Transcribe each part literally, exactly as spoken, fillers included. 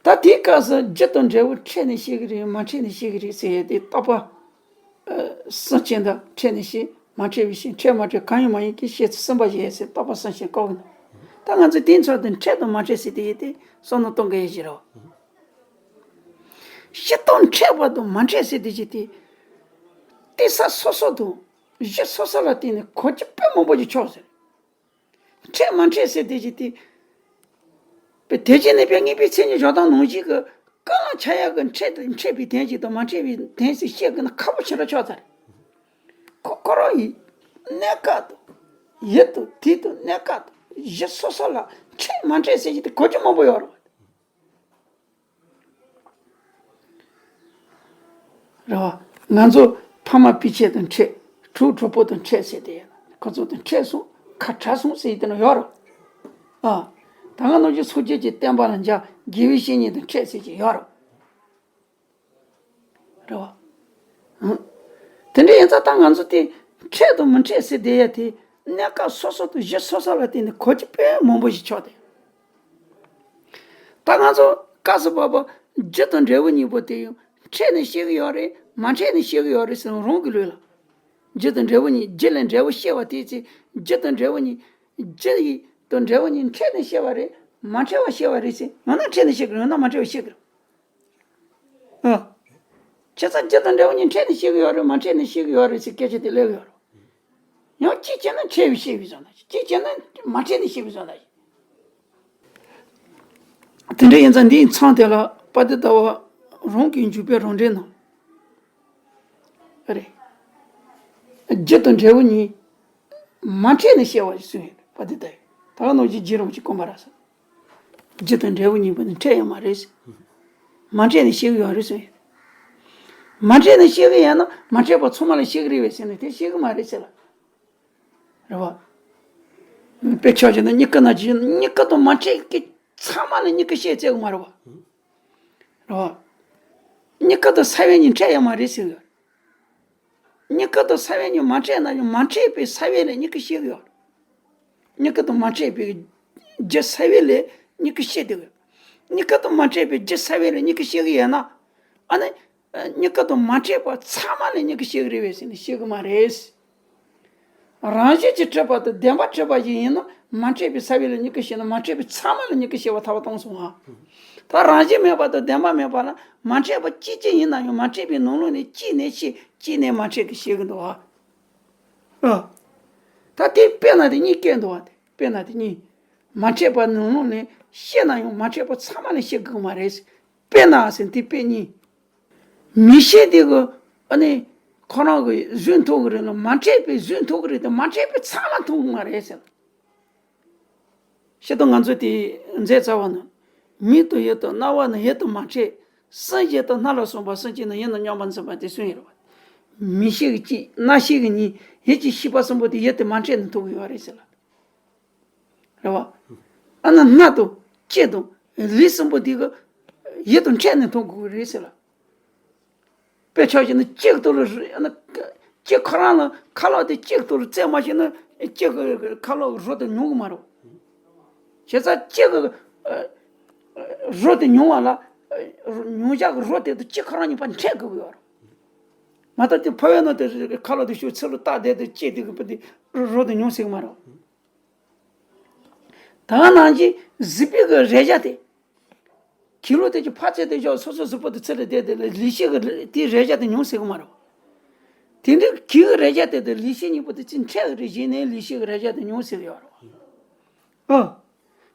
ད་དེའི་སྐབས་སུ་རྒྱུ་དང་འབྲས་བུ་ཕྲད་ནས་བཤད་གི་རེད། མ་ཕྲད་ནས་བཤད་གི་རེད་ཟེར་ཡས་དེ་རྟོག་པ། ཨ། སེམས་ཅན་དག་ཕྲད་ནས་བཤད། མ་ཕྲད་པའི་ཕྱིར། ཕྲད་མ་ཕྲད་གང་ཡིན་མ་ཡིན་གྱི་བཤད་ཚུལ་གསུམ་པ་བཤད་ཡས་ཟེར། རྟོག་པ་གསུམ་བཤད་ཀྱི་ཡོད་ནོ། ད་ང་ཚོས་དེ་ཚོ་དེ་ཕྲད་དང་མ་ཕྲད་ཟེར་དེ་ཡས་དེ་བསམ་བློ་གཏོང་དགོས་ཡས་ཞིག་རེད། སྤྱིར་བཏང་ཕྲད་པ་དང་མ་ཕྲད་ཟེར་དེ་ཅི་སྟེ། དེ་ས་སོ་སོ་དང་གཞི་སོ་སོ་ལ་བརྟེན་ནས་གོ་རྒྱུ་དཔེ་མང་པོ་ཞིག་ཆགས་ཟེར། ཕྲད་མ་ཕྲད་ཟེར་དེ་ཅི་སྟེ། པའི་དེ་བཞིན་གནས་པའི་དངོས་པོའི་མཚན་ཉིད་སྦྱོར་སྟངས་ནང་བཞིན་གྱི་ཀུན་ལ་ཆགས་ཡག་གི་ཕྲད་དང་ཕྲད་པའི་དོན་ཞིག་དང་མ་ཕྲད་པའི་དོན་ཞིག་བཤད་དགོས་ན་ཁག་པོ་ཞེ་དྲག་ཆགས་ཚར། ཁོ་ཁོ་རང་ཡི་གནས་སྐབས་དང་། ཡུལ་དང་དུས་དང་གནས་སྐབས་དང་གཞི་སོ་སོ་ལ་ཕྲད་མ་ཕྲད་ཟེར་གྱི་དེ་གོ་རྒྱུ་མང་པོ་ཡོད་རེད། རེད་བ། ང་ཚོ་ཕ་མ་སྤུན་མཆེད་དང་ཕྲད། གྲོགས་གྲོགས་པོ་དང་ཕྲད་ཟེར་དེ་ཡོད། ཁོ་ཚོ་དང་ཕྲད་སོང་། ཁ་བྲལ་སོང་ཟེར་དེ་ནི་ཡོད་རེད། ཨ། ད་ག་ནང་བཞིན་སངས་རྒྱས་ཀྱི་བསྟན་པ་ལ་འཇགས། དགེ་བའི་བཤེས་གཉེན་དང་ཕྲད་ཟེར་གྱི་ཡོད་རེད། རེད་བ། ཨང་། དེ་འདྲ་ཡིན་ཙང་ད་ང་ཚོ་དེ་ཕྲད་དང་མི་ཕྲད་ཟེར་བསྡད་ཡ་དེ་གནས་སྐབས་སོ་སོ་དང་གཞི་སོ་སོ་ལ་བརྟེན་ནས་གོ་རྒྱུ་དཔེ་མང་པོ་ཞིག་ཆགས་ཏེ། ད་ང་ཚོ་སྐབས་སུ་བབ་པ་རྒྱུ་དང་འབྲས་བུ་གཉིས་པོ་དེ་ཡང་ཕྲད་ནས་བཤད་གི་ཡོད་རེད། མ་ཕྲད་ནས་བཤད་གི་ཡོད་རེད་ཟེར་རང་གི་ལུགས་ལ། རྒྱུ་དང་འབྲས་བུ་གཉིས། རྒྱུ་ལས་འབྲས་བུ་སྐྱེ་བ་དེའི་ཚེ་རྒྱུ་དང་འབྲས་བུ་གཉིས། རྒྱུ་ཡི་དང་འབྲས་བུ་གཉིས་ཕྲད་ནས་སྐྱེ་བ་རེད། མ་ཕྲད་པ་སྐྱེ་བ་རེད་ཟེར། ཡང་ན་ཕྲད་ནས་སྐྱེ་གི་རེད། ཡང་ན་མ་ཕྲད་པ་སྐྱེ་གི་རེད། ཨ། བྱས་ཙང་རྒྱུ་དང་འབྲས་བུ་གཉིས་ཕྲད་ནས་སྐྱེ་གི་ཡོད་རེད། མ་ཕྲད་ནས་སྐྱེ་གི་ཡོད་རེད་ཟེར་སྐད་ཆ་དེ་སླེབས་ཡོད་རེད། ཡང་གཅིག་བྱས་ན་ཕྲད་པས་སྐྱེ་བའི་བཟོ་འདྲ་ཞིག་གཅིག་བྱས་ན་མ་ཕྲད་ནས་སྐྱེ་བའི་བཟོ་འདྲ་ཞིག་དེ་འདྲ་ཡིན་ཙང་འདིའི་མཚམས་དེ་ལ་དཔལ་ལྡན་ཟླ་བ་རང་གི་འཇུག་པའི་རང་འགྲེལ་ནང་། རེད། རྒྱུ་དང་འབྲས་བུ་གཉིས་མ་ཕྲད་ནས་སྐྱེ་བ་ཞིག་གསུངས་ཡོད། དཔལ་ལྡན་ཟླ་བས་ད་ག་ནང་བཞིན་རྗེ་རིན་པོ་ཆེ་དཀོན་པ་ར་ས། རྒྱུ་དང་འབྲས་བུ་གཉིས་པོ་ནི་ཕྲད་ཡོད་མ་རེད། མ་ཕྲད་ནས་སྐྱེ་གི་ཡོད་རེད་ཟེར། མ་ཕྲད་ནས་སྐྱེ་གི་ཡོད་ན་མ་ཕྲད་པ་ཚང་མ་ལ་སྐྱེ་གི་རེད་པས་ཟེར་ན་དེ་སྐྱེ་གི་མ་རེད་ཟེར་ལ། རེད་བ། དཔེ་ཆ་བཞག་ན་མྱུ་གུ་ནང་བཞིན་མྱུ་གུ་དང་མ་ཕྲད་ཀྱི་ཚང་མ་ལ་མྱུ་གུ་སྐྱེ་རྩིས་ཡོད་མ་རེད་བ། རེད་བ། མྱུ་གུ་དང་ས་བོན་གཉིས་ཕྲད་ཡོད་མ་རེད་ཟེར་གི། མྱུ་གུ་དང་ས་བོན་གཉིས་མ་ཕྲད་ན་ཡང་མ་ཕྲད་པའི་ས་བོན་ལས་མྱུ་གུ་སྐྱེ་གི་ཡོད། མྱུ་གུ་དང་མ་ཕྲད་པའི་རྒྱུ་ས་བོན་ལས་མྱུ་གུ་སྐྱེ་འདུག་མྱུ་གུ་དང་མ་ཕྲད་པའི་རྒྱུ་ས་བོན་ལས་མྱུ་གུ་སྐྱེ་གི་ཡོད་ན། ཨ་ནི། མྱུ་གུ་དང་མ་ཕྲད་པ་ཚང་མ་ལས་མྱུ་གུ་སྐྱེ་གི་རེད་པས་ཟེར་ནས་སྐྱེ་གི་མ་རེད། རང་བཞིན་གྱིས་གྲུབ་པ་དང་བདེན་པར་གྲུབ་པ་ཞིག་ཡིན་ན་མ་ཕྲད་པའི་ས་བོན་ལས་མྱུ་གུ་སྐྱེ་ན་མ་ཕྲད་པའི་ཚང་མ་ལས་མྱུ་གུ་སྐྱེ་བ་ཐར་པ་གཏོང་སོང་ང་། ད་རང་བཞིན་མེད་པ་དང་བདེན་པ་མེད་པ་ལ་མ་ཕྲད་པ་གཅིག་གཅིག་ཡིན་ན་ཡང་མ་ཕྲད་པའི་ནང་ལོགས་ནས་གཅིག་ནས་སྐྱེ་གཅིག་ནས་མ་ཕྲད་ཀྱི་སྐྱེ་གི་འདུག་བ། ཨ། ད་དེ་དཔེར་ན་དེ་གཉིས་སྐྱེ་འདུག་བ། དེ་དཔེར་ན་དེ་གཉིས། མ་ཕྲད་པ་ནང་ལོགས་ནས་སྐྱེས་ན་ཡང་མ་ཕྲད་པ་ཚང་མ་ལས་སྐྱེ་གི་མ་རེད། དཔེར་ན་ཟེར་དེ་དཔེ་གཉིས། མིག་ཤེས་དེ་གི་ཨ་ནི་ཁོ་རང་གི་གཟུགས་མཐོང་གི་རེད་ལ་མ་ཕྲད་པའི་གཟུགས་མཐོང་གི་རེད་དེ་མ་ཕྲད་པའི་ཚང་མ་མཐོང་གི་མ་རེད་ཟེར། ཤེས་དང་ང་ཚོ་དེ་མཛད་རྩ་བ་ནི། མིག་དང་ཡིད་དང་རྣ་བ་ནི་ཡིད་དུ་མ་ཕྲད། སེམས་ཡིད་དང་སྣ་ལ་སོགས་པ་སེམས་ཅན་ནི་ཡིད་ནི་མཉམ་པར་འཛིན་པ་དེ་གསུངས་ཡོད་རེད་བ། མིག་ཤེས་ཀྱི་གཅིག་རྣ་ཤེས་ཀྱི་གཉིས་ཡིད་ཀྱི་ཤེས་པ་གསུམ་པོ་དེ་ཡིད་དུ་མ་ཕྲད་ནས་མཐོང་གི་ཡོད་རེད་ཟེར་ལ། རེད་བ། ཨ་ནི་སྣ་དང་ལྕེ་དང་ལུས་གསུམ་པོ་དེ་གི་ཡིད་དུ་ཕྲད་ནས་མཐོང་དགོས་ཀྱི་རེད་ཟེར་ལ། དཔེ་ཆ་བཞག་ན་ལྕེ་གི་ཐོག་ལ་རི་ཨ་ནི་ལྕེ་ཁོ་རང་ལ་ཁ་ལག་དེ་ལྕེ་གི་ཐོག་ལ་བཙལ་མ་ཤེས་ན་ལྕེ་གི་ཁ་ལག་གི་རོ་དེ་མྱོང་གི་མ་རེད། བྱས་ཙང་ལྕེ་གི་ཨ་ཨ་རོ་དེ་མྱོང་བ་ལ་ཨ་མྱོང་བྱ་གི་རོ་དེ་དང་ལྕེ་ཁོ་རང་གཉིས་པ་འཕྲད་དགོས་ཀྱི་ཡོད་རེད། མ་གཏོགས་དེ་ཕོ་བའི་ནང་དེ་ཁ་ལག་དེ་ཤུགས་ཚུར་ལ་བཏགས་བསྡད་དེ་ལྕེ་དེ་གི་པ་དེ་རོ་དེ་མྱོང་སྲིད་ཀྱི་མ་རེད། ད་ག་ནང་བཞིན་གཟིགས་པའི་གི་རེག་བྱ་དེ། ཁྱི་ལོ་དེ་ཅིག་ཕར་བཙལ་ཏེ་ཞོག་སོ་སོ་གཟུགས་པོ་དེ་ཚུར་ལ་བསྡད་དེ་ལ་ལུས་ཤེས་ཀྱི་དེའི་རེག་བྱ་དེ་མྱོང་སྲིད་ཀྱི་མ་རེད། དེ་འདྲའི་ཁྱི་གི་རེག་བྱ་དེ་དང་ལུས་ཤེས་གཉིས་པོ་དེ་ཅིག་འཕྲད་ཀྱི་རེད་བྱས་ནས་ལུས་ཤེས་ཀྱི་རེག་བྱ་དེ་མྱོང་སྲིད་ཀྱི་ཡོད་རེད། ཨ།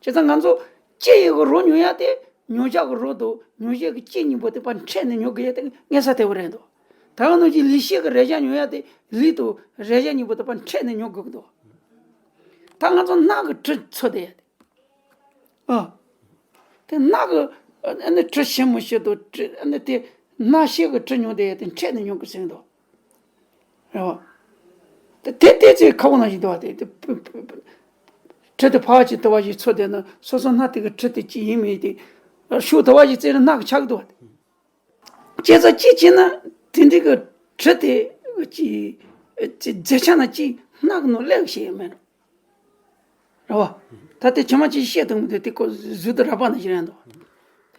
བྱས་ཙང་ང་ཚོ་ལྕེ་ཡི་གི་རོ་མྱོང་ཡ་དེ་མྱོང་བྱ་གི་རོ་དང་མྱོང་བྱེད་ཀྱི་ལྕེ་གཉིས་པོ་དེ་ཕར་འཕྲད་ནས་མྱོང་དགོས་ཡ་དེ་ངེས་ས་དེ་བོ་རེད་འདུག་ད་ག་ནང་བཞིན་ལུས་ཤེས་ཀྱི་རེག་བྱ་མྱོང་ཡ་དེ་ལུས་དང་རེག་བྱ་གཉིས་པོ་དེ་ཕར་འཕྲད་ནས་མྱོང་དགོས་ཀྱི་འདུག་ད་ང་ཚོ་སྣ་གི་དྲི་ཚོར་བསྡད་ཡ་དེ། ཨ། དེ་སྣ་གི་ཨ་ནི་དྲི་ཞིམ་མི་ཞིམ་དང་དྲི་ཨ་ནི་དེ་སྣ་ཤེས་ཀྱི་དྲི་མྱོང་དེ་དེ་འཕྲད་ནས་མྱོང་གི་ཟེར་འདུག་རེད་བ། དེ་དེ་དེ་ཚོའི་ཁ་བོ་ནང་བཞིན་འདུག་བ། དེ་དེ་དྲི་དེ་ཕར་ཅིག་དུ་བ་ཞིག་ཚོར་བསྡད་ན་སོ་སོ་སྣ་དེ་གི་དྲི་དེ་ཅི་ཡིན་མིན་དེ་ཤུགས་དུ་བ་ཞིག་བཙལ་ན་སྣ་གི་ཆགས་འདུག་བ། དེ་བྱས་ཙང་ཅི་བྱས་ན་དེ་འདྲ་གི་དྲི་དེ་ཅི་ཅི་རྫས་ཆ་ན་ཅི་སྣ་གི་ནང་སླེབས་ཤེས་ཡོད་མེད་རོ། རེད་བ། ད་ལྟའི་ཁྱིམ་མ་གཅིག་བཤད་དང་དེ་དེ་ཁོ་གཟུགས་དེ་རགས་པ་ནང་བཞིན་རེད་འདུག་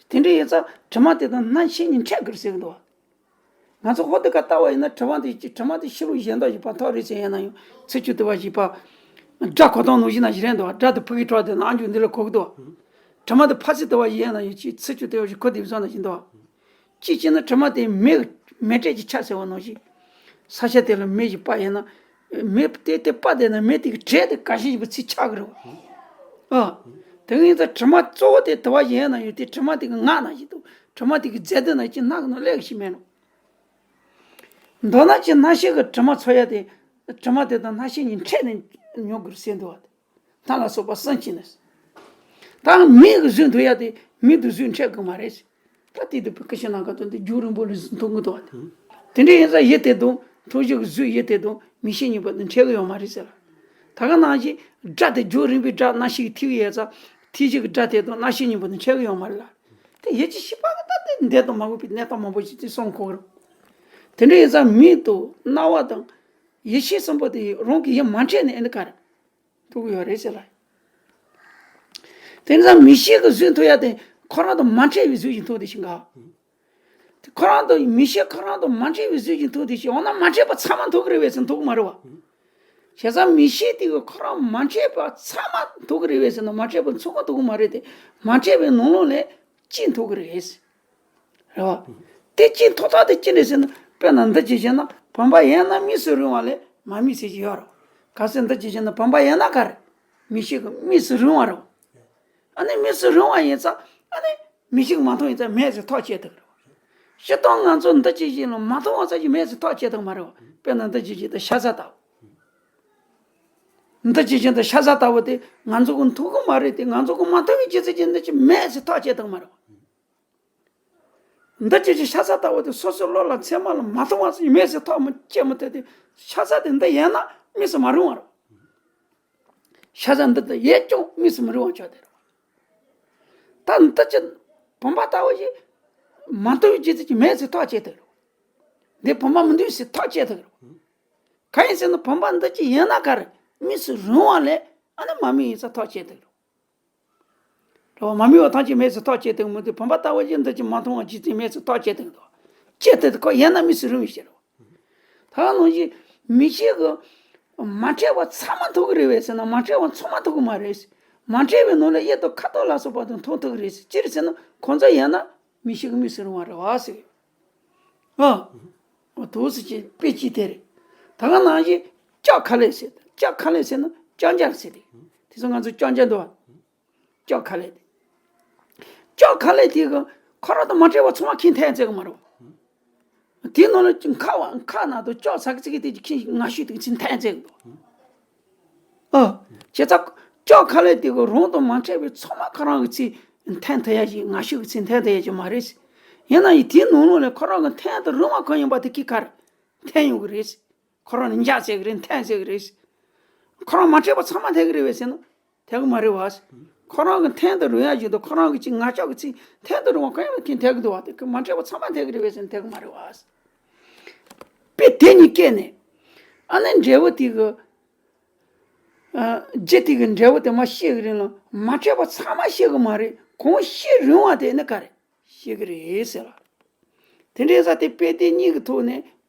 དེ་འདྲ་ཡིན་ཙང་དྲི་མ་དེ་དང་སྣང་ཤེས་གཉིས་འཕྲད་དགོས་ཟེར་གི་འདུག་བ། ང་ཚོ་ཧོ་དེ་ཀ་ལྟ་བ་ཡིན་ན་དྲི་མ་དེ་དྲི་མ་དེ་ཕྱི་ལོགས་གཞན་དག་ཞིག་ཕར་ཐོག་རེ་ཟེར་ཡིན་ན་ཡང་ཚིག་བཅུ་དུ་བ་ཞིག་ཕར་སྒྲ་གོ་སྟངས་ནང་བཞིན་ན་ཞིག་རེད་འདུག་བ། སྒྲ་དེ་ཕ་གི་གྲོགས་དེ་ནང་འཇུག་འདི་ལ་གོ་གི་འདུག་བ། དྲི་མ་དེ་ཕ་ཚིག་དུ་བ་ཞིག་ཡིན་ན་ཡང་ཅིག་ཚིག་བཅུ་དུ་བ་ཞིག་གོ་དེ་བཟོ་ན་ཞིག་འདུག་བ། གཅིག་བྱས་ན་དྲི་མ་དེ་མེ་མེ་འཕྲད་ཀྱི་ཆ་ཟེར་བ་ནང་བཞིན། ས་ཆ་དེ་ལ་མེ་ཞིག་སྤར་ཡིན་ན། མེ་དེ་དེ་སྤར་བསྡད་ན་མེ་དེ་གི་དྲེད་དེ་འགའ་ཤས་ཞིག་པ་ཚིག་ཆགས་ཀྱི་རེད་བ། ཨ། དེ་ཡིན་ཙང་དྲི་མ་གཙོ་བོ་དེ་དུ་བ་ཞིག་ཡིན་ན་ཡང་དེ་དྲི་མ་དེ་གི་ངག་ནང་བཞིན་དུ་དྲི་མ་དེ་གི་རྫས་དེ་ནང་བཞིན་སྣང་གི་ནང་སླེབས་ཤིག་མེད་ནོ། མདོར་ན་ཅི་སྣང་ཤེས་ཀྱི་དྲི་མ་ཚོར་ཡ་དེ། དྲི་མ་དེ་དང་སྣང་ཤེས་གཉིས་འཕྲད་ནས་མྱོང་དགོས་ཟེར་འདུག་བ། སྣ་ལ་སོགས་པ་གསུམ་གྱིས་ནི། ད་མིག་གིས་གཟུགས་མཐོང་ཡ་དེ་མིག་དང་གཟུགས་འཕྲད་གི་མ་རེད། ད་དེ་དུ་བུ་ཀི་ཤི་ན་ག་དོན་དེ་རྒྱུན་རིང་པོ་ལ་གཟུགས་མཐོང་གི་འདུག་བ། དེ་འདྲ་ཡིན་ཙང་ཡིད་དེ་དང་མཐོང་བྱེད་ཀྱི་གཟུགས་ཡིད་དེ་དང་མིག་ཤེས་གཉིས་པོ་དེ་འཕྲད་གི་ཡོད་མ་རེད་ཟེར། ད་ག་ནང་བཞིན་སྒྲ་དེ་རྒྱུན་རིང་པོའི་སྒྲ་རྣ་ཤེས་ཀྱིས་ཐོས་ཡོད་ཙང་ཐོས་བྱེད་ཀྱི་སྒྲ་དེ་དང་རྣ་ཤེས་གཉིས་པོ་དེ་འཕྲད་གི་ཡོད་མ་རེད་ལ། དེ་ཡིད་ཀྱི་ཤེས་པ་གི་ད་དེ་འདས་དང་མ་འོངས་པའི་གནས་སྟངས་མང་པོ་ཞིག་དེ་གསུང་གོ་གི་རེད། དེ་འདྲ་ཡིན་ཙང་མིག་དང་རྣ་བ་དང་ཡིད་ཤེས་གསུམ་པོ་དེ་རང་གི་ཡིད་མ་འཕྲད་ནས་ཨེ་འདི་ག་རེ་ཐུག་གི་ཡོད་རེད་ཟེར་ལ། དེ་ཙང་མིག་ཤེས་ཀྱི་གཟུགས་མཐོང་ཡ་དེ་ཁོ་རང་དང་མ་འཕྲད་པའི་གཟུགས་ཤིག་མཐོང་དེ་ཤིང་ག་ཁོ་རང་དང་མིག་ཤེས་ཁོ་རང་དང་མ་འཕྲད་པའི་གཟུགས་ཤིག་མཐོང་དེ་ཤིང་འོ་ན་མ་འཕྲད་པ་ཚང་མ་མཐོང་གི་རེད་བས་ཟེར་མཐོང་གི་མ་རེད་བ། བྱས་ཙང་མིག་ཤེས་དེ་གི་ཁོ་རང་མ་འཕྲད་པ་ཚང་མ་མཐོང་གི་རེད་བས་ཟེར་ན་མ་འཕྲད་པ་ཚང་མ་མཐོང་གི་མ་རེད་དེ། མ་འཕྲད་པའི་ནང་ལོགས་ལས་གཅིག་མཐོང་གི་རེད། རེད་བ། དེ་གཅིག་མཐོང་སྟངས་དེ་ཅི་རེད་ཟེར་ན་དཔེར་ན་འདི་ཅིག་བྱས་ན་བུམ་པ་ཡིན་ན་དམིགས་སུ་རུང་བ་ལས་མ་དམིགས་ཟེར་གྱི་ཡོད་རེད། གལ་སྲིད་འདི་ཅིག་བྱས་ན་བུམ་པ་ཡིན་ན་ག་རེ། མིག་ཤེས་ཀྱི་དམིགས་སུ་རུང་བ་རེད། ཨ་ནི་དམིགས་སུ་རུང་བ་ཡིན་ཙང་ཨ་ནི་མིག་ཤེས་ཀྱིས་མ་མཐོང་ཡིན་ཙང་མེད་ཟེར་ཐག་བཅད་ཐུབ་ཀྱི་རེད། སྤྱིར་བཏང་ང་ཚོ་འདི་ཅིག་བྱས་ན་མ་མཐོང་བ་ཙམ་གྱིས་མེད་ཟེར་ཐག་བཅད་ཐུབ་མ་རེད་བ། དཔེར་ན་འདི་ཅིག་བྱས་ན་ཤ་ཟ་ལྟ་བུ། འདི་ཅིག་བྱས་ན་ཤ་ཟ་ལྟ་བུ་དེ་ང་ཚོ་གིས་མཐོང་གི་མ་རེད་དེ་ང་ཚོ་གིས་མ་མཐོང་བའི་རྒྱུ་མཚན་གྱིས་འདི་ཅིག་མེད་ཟེར་ཐག་བཅད་ཐུབ་མ་རེད་བ། འདི་ཅི་ཞིག་ཤ་ཟ་ལྟ་བུ་དེ་སོ་སོའི་བློ་ལ་མཚན་མ་ལ་མ་མཐོང་བ་ཞིག་མེད་ཟེར་ཐག་མི་བཅད་མི་ཐུབ་དེ། ཤ་ཟ་དེ་འདི་ཡིན་ན་དམིགས་སུ་མ་རུང་བ་རེད། ཤ་ཟ་འདི་དེ་ཡིན་ཀྱང་དམིགས་སུ་མི་རུང་བ་ཆགས་དེ་རེད། ད་འདི་ཅི་བུམ་པ་ལྟ་བུ་ཞིག་མ་མཐོང་བའི་རྒྱུ་མཚན་གྱིས་མེད་ཟེར་ཐག་བཅད་དེ་རེད། འདི་བུམ་པ་མི་འདུག་ཟེར་ཐག་བཅད་དེ་རེད། གང་ཡིན་ཟེར་ན་བུམ་པ་འདི་ཅི་ཡིན་ན་ག་རེ་དམིགས་སུ་རུང་བ་ལས་ཨ་ནི་མ་དམིགས་ཡིན་ཟེར་ཐག་བཅད་དེ་རེད། རེད་བ། མ་དམིགས་པ་ཐམས་ཅད་མེད་ཟེར་ཐག་བཅད་དེ་མི་འདུག་བུམ་པ་ལྟ་བུ་ཅིག་འདི་ཅིག་མ་མཐོང་བ་ཇི་སྲིད་མེད་ཟེར་ཐག་བཅད་དེ་འདུག་བཅད་དེ་ཁོ་ཡིན་ན་དམིགས་སུ་རུང་བའི་ཕྱིར་རོ། ད་ག་ནང་བཞིན་མིག་ཤེས་ཀྱིས་མ་འཕྲད་པ་ཚང་མ་མཐོང་གི་རེད་བས་ཟེར་ན་མ་འཕྲད་པ་ཚང་མ་མཐོང་གི་མ་རེད། མ་འཕྲད་པའི་ནང་ལ་དབྱིབས་དང་ཁ་དོག་ལ་སོགས་པ་དང་མཐོང་ཐུབ་ཀྱི་རེད། ཅི་རེད་ཟེར་ན་ཁོང་ཚོ་ཡིན་ན་མིག་ཤེས་ཀྱིས་དམིགས་སུ་རུང་བ་རེད་བ་ཟེར། ཨ། འོ་དུ་སི་ཅི་དཔེ་ཅི་དེ་རེད། ད་ག་ནང་བཞིན་ལྕགས་ཁ་ལས་ཟེར། ལྕགས་ཁ་ལས་ཟེར་ན་ལྕགས་འབྱར་ཟེར་དེ། དེ་ཚོ་ང་ཚོ་ལྕགས་འབྱར་འདུག་བ། ལྕགས་ཁ་ལས་དེ། ལྕགས་ཁ་ལས་དེ་གི་ཁོ་རང་དང་མ་འཕྲད་པ་ཚང་མ་ཁྱེར་འཐེན་ཚར་གི་མ་རེད་བ། དེའི་ནང་ལ་ཁ་བ་ཁ་ནང་དུ་ལྕགས་ཟ་གི་ཙི་གི་དེ་ཁྱེར་ང་ཤུས་དེ་ཚིག་འཐེན་ཚར་གི་འདུག་ཨ། བྱས་ཙང་ལྕགས་ཁ་ལས་དེ་གི་རང་དང་མ་འཕྲད་པའི་ཚང་མ་ཁོ་རང་གི་ཚིག་འཐེན་ཐུབ་ཡ་ཞིག་ང་ཤུགས་ཀྱི་ཚིག་འཐེན་ཐུབ་ཡ་ཞིག་མ་རེད། ཡིན་ན་ཡང་དེའི་ནང་ལོགས་ནས་ཁོ་རང་གི་འཐེན་དུ་རུང་བ་གང་ཡིན་པ་དེ་གི་ཁར་འཐེན་ཡོང་གི་རེད། ཁོ་རང་ནི་འཇག་ཟེར་གི་རེད་འཐེན་ཟེར་གི་རེད། ཁོ་རང་མ་འཕྲད་པ་ཚང་མ་འཐེན་གི་རེད་བས་ཟེར་ན་འཐེན་གི་མ་རེད་བ། ཁོ་རང་གི་འཐེན་དུ་རུང་ཡ་ཞིག་འདུག་ཁོ་རང་གི་ཅིག་ང་ཤུགས་ཀྱི་ཚིག་འཐེན་དུ་རུང་བ་གང་ཡིན་པ་དེ་འཐེན་གི་འདུག་བ། དེ་གི་མ་འཕྲད་པ་ཚང་མ་འཐེན་གི་རེད་བས་ཟེར་ན་འཐེན་གི་མ་རེད་བ། དཔེ་དེ་གཉིས་བཀལ་ནས་ཨ་ནི་འབྲས་བུ་དེ་གི་ཨ། རྒྱུ་དེ་གི་འབྲས་བུ་དེ་མ་ཤེས་གི་རེད་ལ་མ་འཕྲད་པ་ཚང་མ་ཤེས་གི་མ་རེད། གང་ཤེས་རུང་བ་དེ་ནི་ག་རེ་ཤེས་གི་རེད་ཟེར་ལ། དེ་འདྲའི་ས་དེ་དཔེ་དེ་གཉིས་ཀྱི་ཐོག་ནས་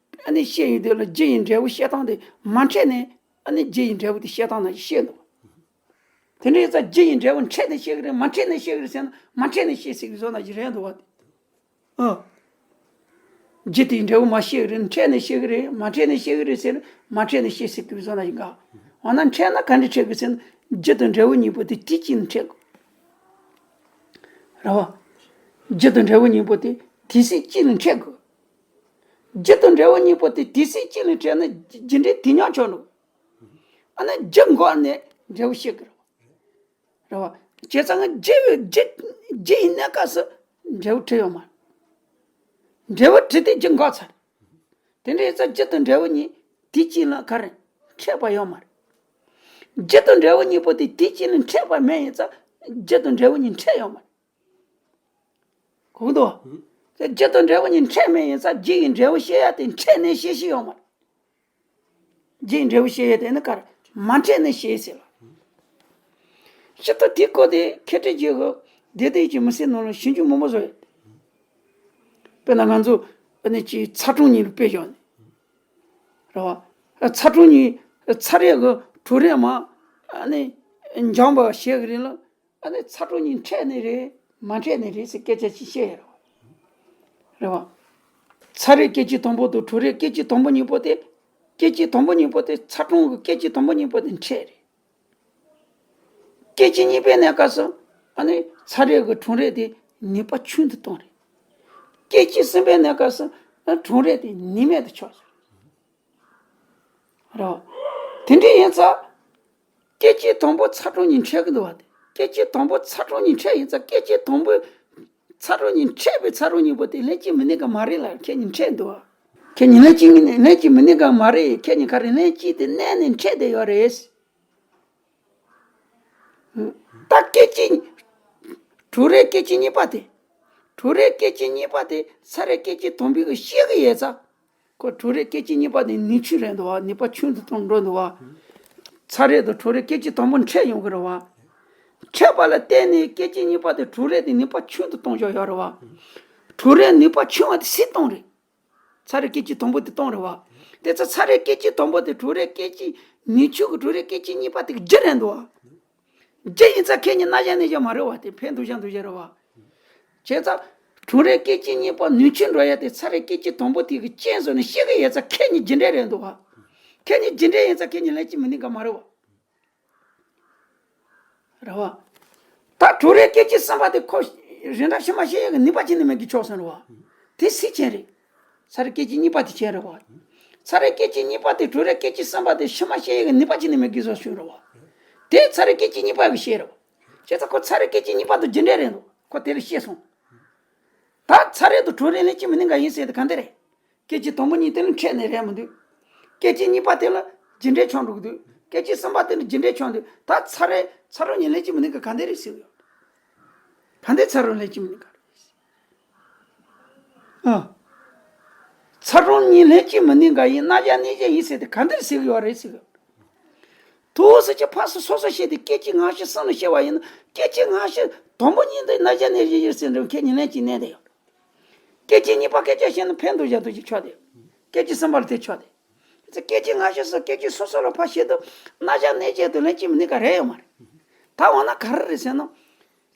ཨ་ནི་ཤེས་ཡོང་དུས་ལ་རྒྱུ་ཡི་འབྲས་བུ་བཤད་སྟངས་དེ་མ་འཕྲད་ནས་ཨ་ནི་རྒྱུ་ཡི་འབྲས་བུ་དེ་བཤད་སྟངས་ནང་བཞིན་བཤད་འདུག་དེ་འདྲའི་ས་རྒྱུ་ཡི་འབྲས་བུ་འཕྲད་ནས་ཤེས་གི་རེད་མ་འཕྲད་ནས་ཤེས་གི་རེད་ཟེར་ན་མ་འཕྲད་ནས་ཤེས་སྲིད་གི་བཟོ་ནང་བཞིན་རེད་འདུག་བ། ཨ། རྒྱུ་དེའི་འབྲས་བུ་མ་ཤེས་གི་རེད་འཕྲད་ནས་ཤེས་གི་རེད་མ་འཕྲད་ནས་ཤེས་གི་རེད་ཟེར་མ་འཕྲད་ནས་ཤེས་སྲིད་གི་བཟོ་ན་ཡིན་ག་འོ་ན་འཕྲད་ན་ག་འདྲ་འཕྲད་གི་ཟེར་ན་རྒྱུ་དང་འབྲས་བུ་གཉིས་པོ་དེ་དུས་གཅིག་ལ་འཕྲད་དགོས། རེད་བ། རྒྱུ་དང་འབྲས་བུ་གཉིས་པོ་དེ་དུས་ཚོད་གཅིག་ལ་འཕྲད་དགོས། རྒྱུ་དང་འབྲས་བུ་གཉིས་པོ་དེ་དུས་ཚོད་གཅིག་ལ་འཕྲད་ན་རྒྱུ་འབྲས་དུས་མཉམ་ཆགས་འགྲོ། ཨ་ནི་རྒྱུ་འགོག་ནས་འབྲས་བུ་སྐྱེ་གི་རེད་བ། རེད་བ། བྱས་ཙང་རྒྱུ་ཡོད་རྒྱུ་རྒྱུ་ཡི་གནས་སྐབས་སུ་འབྲས་བུ་བྲི་ཡོད་མ་རེད། འབྲས་བུ་བྲིས་ཏེ་རྒྱུ་འགོག་ཚར། དེ་འདྲ་ཡིན་ཙང་རྒྱུ་དང་འབྲས་བུ་གཉིས་དུས་གཅིག་ལ་ག་རེ་འཕྲད་པ་ཡོད་མ་རེད། རྒྱུ་དང་འབྲས་བུ་གཉིས་པོ་དེ་དུས་གཅིག་ལ་འཕྲད་པ་མེད་ཡིན་ཙང་རྒྱུ་དང་འབྲས་བུ་གཉིས་འཕྲད་ཡོད་མ་རེད། གོ་གི་འདུག་བ། རྒྱུ་དང་འབྲས་བུ་གཉིས་འཕྲད་མེད་ཡིན་ཙང་རྒྱུ་ཡི་འབྲས་བུ་སྐྱེ་ཡ་དེ་འཕྲད་ནས་སྐྱེ་ཤེས་ཡོད་མ་རེད། རྒྱུ་ཡི་འབྲས་བུ་སྐྱེ་ཡོད་དེ་ནི་ག་རེ་མ་འཕྲད་ནས་སྐྱེ་ཟེར་ལ། སྤྱིར་བཏང་དེའི་སྐོར་དེ་མཁས་གྲུབ་རྗེ་གིས་ བདེ་བདེ་ཅིག་མི་སེར་ནང་ལ་ཞིབ་འཇུག་མང་པོ་བཟོ་ཡོད། དཔེར་ན་ང་ཚོ་ཨ་ནི་ཅིག་ཚ་གྲང་གཉིས་ལ་དཔེ་བཞག་ནས། རེད་བ། ཚ་གྲང་གཉིས་ཚ་རེག་གི་དྲོ་རེག་མར་ཨ་ནི་འཇམ་པ་བྱེད་གི་རེད་ལ། ཨ་ནི་ཚ་གྲང་གཉིས་འཕྲད་ནི་རེད་མ་འཕྲད་ནི་རེད་ཟེར་སྐད་ཆ་ཅིག་བཤད་ཡོད་རེད་བ། རེད་བ། ཚ་རེག་སྐད་ཅིག་དང་པོ་དང་དྲོ་རེག་སྐད་ཅིག་དང་པོ་གཉིས་པོ་དེ། སྐད་ཅིག་དང་པོ་གཉིས་པོ་དེ་ཚ་གྲང་གི་སྐད་ཅིག་དང་པོ་གཉིས་པོ་དེ་འཕྲད་རེད། སྐད་ཅིག་གཉིས་པའི་གནས་སྐབས་སུ་ཨ་ནི་ཚ་རེག་གི་གྲང་རེག་དེ་ནུས་པ་ཆུང་དུ་གཏོང་རེད། སྐད་ཅིག་གསུམ་པའི་གནས་སྐབས་སུ་ཨ་གྲང་རེག་དེ་ནུས་མེད་དུ་ཆགས་སོང་། རེད་བ། དེ་འདྲ་ཡིན་ཙང་། སྐད་ཅིག་དང་པོ་ཚ་གྲང་གཉིས་འཕྲད་ཀྱི་འདུག་བ་དེ། སྐད་ཅིག་དང་པོ་ཚ་གྲང་གཉིས་འཕྲད་ཡིན་ཙང་སྐད་ཅིག་དང་པོ་ཚ་གྲང་གཉིས་འཕྲད་པའི་ཚ་གྲང་གཉིས་པོ་དེ་ལྷན་ཅིག་མི་གནས་ཀྱི་མ་རེད་ལ་ཁྱེད་གཉིས་འཕྲད་འདུག་བ། ཁྱེད་གཉིས་ལྷན་ཅིག་ལྷན་ཅིག་མི་གནས་ཀྱི་མ་རེད། ཁྱེད་གཉིས་ག་རེ་ལྷན་ཅིག་དེ་གནས་ནས་འཕྲད་བསྡད་ཡོད་རེད། ད་སྐད་ཅིག་གྲང་རེག་སྐད་ཅིག་གཉིས་པ་དེ། གྲང་རེག་སྐད་ཅིག་གཉིས་པ་དེ་ཚ་རེག་སྐད་ཅིག་དང་པོའི་གི་ཤེས་ཀྱི་ཡོད་ཙང་། ཁོ་གྲང་རེག་སྐད་ཅིག་གཉིས་པ་དེ་ནུས་ཆུང་རེད་འདུག་བ། ནུས་པ་ཆུང་དུ་གཏོང་འགྲོ་འདུག་བ། ཚ་རེག་དང་གྲང་རེག་སྐད་ཅིག་དང་པོ་འཕྲད་ཡོང་གི་རེད་བ། འཕྲད་པ་ལ་བརྟེན་ནས་སྐད་ཅིག་གཉིས་པ་དེ་གྲང་རེག་དེ་ནུས་པ་ཆུང་དུ་གཏོང་ཕྱོགས་ཡོད་རེད་བ། གྲང་རེག་ནུས་པ་ཆུང་བ་དེ་སུས་གཏོང་རེད། ཚ་རེག་སྐད་ཅིག་དང་པོ་དེ་གཏོང་རེད་བ། དེ་ཚོ་ཚ་རེག་སྐད་ཅིག་དང་པོ་དེ་གྲང་རེག་སྐད་ཅིག་ནུས་ཆུང་གི་གྲང་རེག་སྐད་ཅིག་གཉིས་པ་དེ་གི་རྒྱུ་རེད་འདུག་བ། རྒྱུ་ཡིན་ཙང་ཁྱེད་གཉིས་གནའ་བཞག་གནས་བཞག་མ་རེད་བ། དེ་ཕན་འདུག་བྱ་འདུག་བྱ་རེད་བ། བྱས་ཙང་། གྲང་རེག་སྐད་ཅིག་གཉིས་པ་ནུས་ཆུང་འགྲོ་ཡ་དེ་ཚ་རེག་སྐད་ཅིག་དང་པོ་དེ་གི་རྐྱེན་བཟོ་ནས་ཤེས་ཀྱི་ཡོད་ཙང་ཁྱེད་གཉིས་རྒྱུ་འབྲས་རེད་འདུག་བ། ཁྱེད་གཉིས་རྒྱུ་འབྲས་ཡིན་ཙང་ཁྱེད་གཉིས་ལྷན་ཅིག་མི་གནས་ཀྱི་མ་རེད་བ། རེད་བ། ད་གྲང་རེག་སྐད་ཅིག་གསུམ་པ་དེ་ཁོ་རིན་ཐང་ཕྱི་མ་ཤེས་ཡ་གི་ནུས་པ་ཅི་ནས་མེད་ཀྱི་ཆོག་སོང་རེད་བ། དེ་སུའི་རྐྱེན་རེད། ཚ་རེག་སྐད་ཅིག་གཉིས་པ་དེ་རྐྱེན་རེད་བ། ཚ་རེག་སྐད་ཅིག་གཉིས་པ་དེ་གྲང་རེག་སྐད་ཅིག་གསུམ་པ་དེ་ཕྱི་མ་ཤེས་ཡ་གི་ནུས་པ་ཅི་ནས་མེད་ཀྱི་བཟོ་བྱུང་རེད་བ། དེ་ཚ་རེག་སྐད་ཅིག་གཉིས་པ་གི་ཤེས་རེད་བ། བྱས་ཙང་ཁོ་ཚ་རེག་སྐད་ཅིག་གཉིས་པ་དང་རྒྱུ་འབྲས་རེད་འདུག་ཁོ་དེ་ལ་ཤེས་སོང་། ད་ཚ་རེག་དང་གྲང་རེག་ལྷན་ཅིག་མི་གནས་འགའ་ཡིན་ཟེར་དེ་ག་འདི་རེད། སྐད་ཅིག་དང་པོ་གཉིས་དེ་ལ་འཕྲད་ནས་རེད་མི་འདུག་སྐད་ཅིག་གཉིས་པ་དེ་ལ་རྒྱུ་འབྲས་ཆགས་འགྲོ་གི་འདུག་སྐད་ཅིག་གསུམ་པ་དེ་ལ་རྒྱུ་འབྲས་ཆགས་འདུག་ད་ཚ་རེག་ཚ་གྲང་གཉིས་ལྷན་ཅིག་མི་གནས་འགའ་ག་འདི་རེད་ཟེར་གི་ཡོད། ག་འདི་ཚ་གྲང་ལྷན་ཅིག་མི་གནས་འགའ་རེད། ཨ། ཚ་གྲང་གཉིས་ལྷན་ཅིག་མི་གནས་འགའ་ཡིན། གནའ་བཞག་གནས་བཞག་ཡིན་ཟེར་དེ་ག་འདི་རེད་ཟེར་གི་ཡོད་རེད་ཟེར་གི་ཡོད། དུ་ཟེར་གྱི་ཕ་སུ་སོ་སོ་ཤེས་ཏེ་སྐད་ཅིག་སྔ་ཕྱི་གསུམ་ལ་ཤེས་པ་ཡིན་ན་སྐད་ཅིག་སྔ་ཕྱི་དང་པོ་ཉིད་དུ་གནའ་བཞག་གནས་བཞག་ཡིན་ཟེར་འདྲ་ཁྱེད་གཉིས་ལྷན་ཅིག་གནས་དེ་ཡོད། སྐད་ཅིག་གཉིས་པ་སྐད་ཆ་བཤད་ན་ཕན་འདུག་བྱ་འདུག་ཅིག་ཆོག་དེ། སྐད་ཅིག་གསུམ་པ་ལ་དེ་ཆོག་དེ། སྐད་ཅིག་སྔ་ཕྱི་སུ་སྐད་ཅིག་སོ་སོ་ལ་ཕ་བཤད་དུས་གནའ་བཞག་གནས་བཞག་དུ་ལྷན་ཅིག་མི་གནས་ག་རེ་ཡོད་མ་རེད། ད་འོ་ན་ག་རེ་རེད་ཟེར་ན།